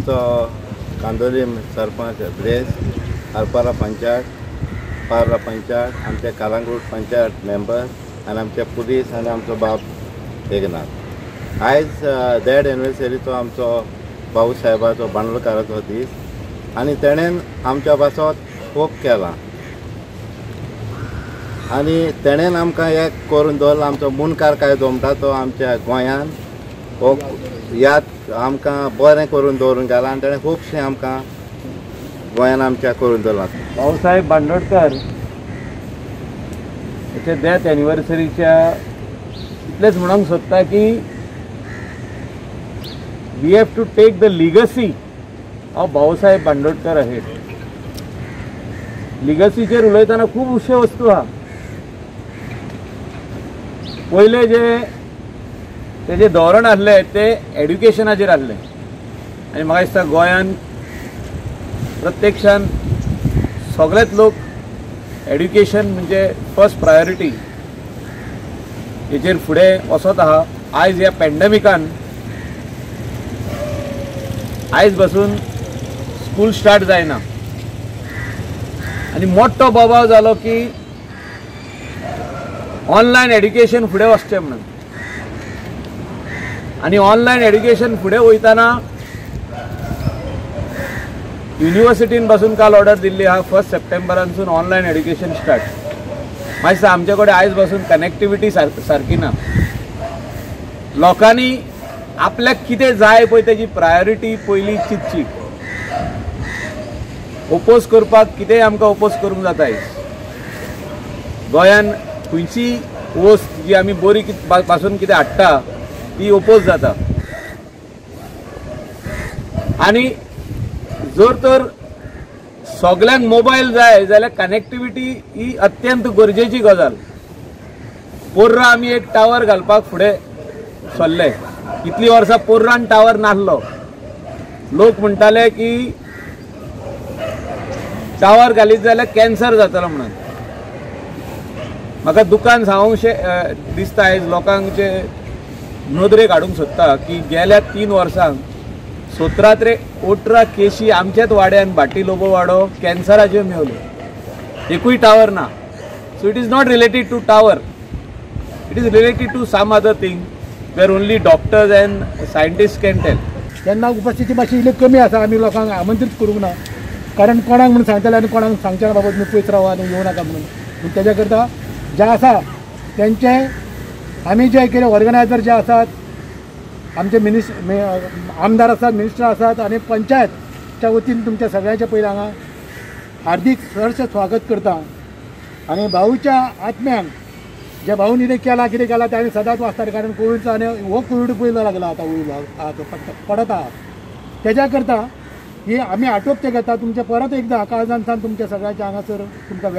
आमचो कांदोलीम सरपंच ब्लेस, आरपारा पंचायत, पार्ला पंचायत, आमचे कालांगूट पंचायत मेंबर आनी आमचे पुलीस आनी आमचो बाब एकनाथ. आयज देड एनिवर्सरीचो आमचो भाऊ साहेबाचो बांडोलकाराचो दीस आनी तेणेन आमच्या पासत खूब केलां आनी तेणेन आमकां एक करून दवरला. आमचो मुनकार कायदो म्हणटा तो आमच्या गोंयान हो याद आमकां बरें करून दवरून गेला आनी तेणें खुबशें आमकां गोंयान आमच्या करून दवरलां. भाऊसाहेब बांदोडकर हेच्या डेथ एनिवर्सरीच्या इतलेंच म्हणूंक सोदता की we have to take the legacy of Bhausaheb Bandodkar ahead. लिगसीचेर उलयतना खुबश्यो वस्तू आहा. पयले जे तेजें धोरण आसलें तें एड्युकेशनाचेर आसलें आनी म्हाका दिसता गोंयान प्रत्यक्षान सगळेच लोक एड्युकेशन म्हणजे फर्स्ट प्रायोरिटी हेचेर फुडें वचत आहा. आयज ह्या पॅन्डेमिकान आयज बसून स्कूल स्टार्ट जायना आनी मोठो बोबाव जालो की ऑनलायन एड्युकेशन फुडें वचचें म्हणून. आनी ऑनलायन एड्युकेशन फुडें वयतना युनिवर्सिटीन पासून काल ऑर्डर दिल्ली आहा 1 सप्टेंबरानसून ऑनलायन एड्युकेशन स्टार्ट. मातशें आमचे कडेन आयज पासून कनेक्टिविटी सारकी ना. लोकांनी आपल्याक कितें जाय पळय तेजी प्रायोरिटी पयली चिंतची. ओपोज करपाक कितेंय आमकां ओपोज करूंक जाता. आयज गोंयान खंयची वस्त जी आमी बरी पासून कितें हाडटा ती ओपोज जाता. आनी जर तर सगल्यांक मोबायल जाय जाल्यार कनेक्टिविटी ही अत्यंत गरजेची गजाल. पोर्रा आमी एक टावर घालपाक फुडें सरले. इतलीं वर्सां पोर्रान टावर नासलो. लोक म्हणटाले की टावर घालीत जाल्यार कॅन्सर जातलो म्हणून. म्हाका दुकान सांगूंकशें दिसता आयज लोकांचे नदरेक हाडूंक सोदता की गेल्या 3 वर्सांक 17 ते 18 केशी आमच्याच वाड्यान भाटी लोबो वाडो कॅन्सराच्यो मेवल्यो. एकूय टावर ना. So it is not related to tower, it is related to some other thing where only doctors and scientist can tell. तेन्ना उपस्थिती मातशी इल्ली कमी आसा. आमी लोकांक आमंत्रीत करूंक ना, कारण कोणाक म्हणून सांगतले आनी कोणाक सांगचे ना बाबा तुमी पयस रावा आनी येवं नाका म्हणून. पूण तेज्या करता जे आसा तेंचे आमी जे कितें ऑर्गनायजर जे आसात, आमचे आमदार आसात, मिनिस्टर आसात आनी पंचायतच्या वतीन तुमच्या सगळ्यांच्या पयलीं हांगा हार्दीक सहर्ष स्वागत करता. आनी भाऊच्या आत्म्यांक जे भाऊन कितें केलां कितें केलां तें आमी सदांच वाचतात, कारण कोविडचो आनी हो कोवीड पयलो लागला आतां वयर पडत आहा. तेज्या करता ही आमी आटोपते घेता. तुमचें परत एकदां काळजान तुमच्या सगळ्यांच्या हांगासर तुमकां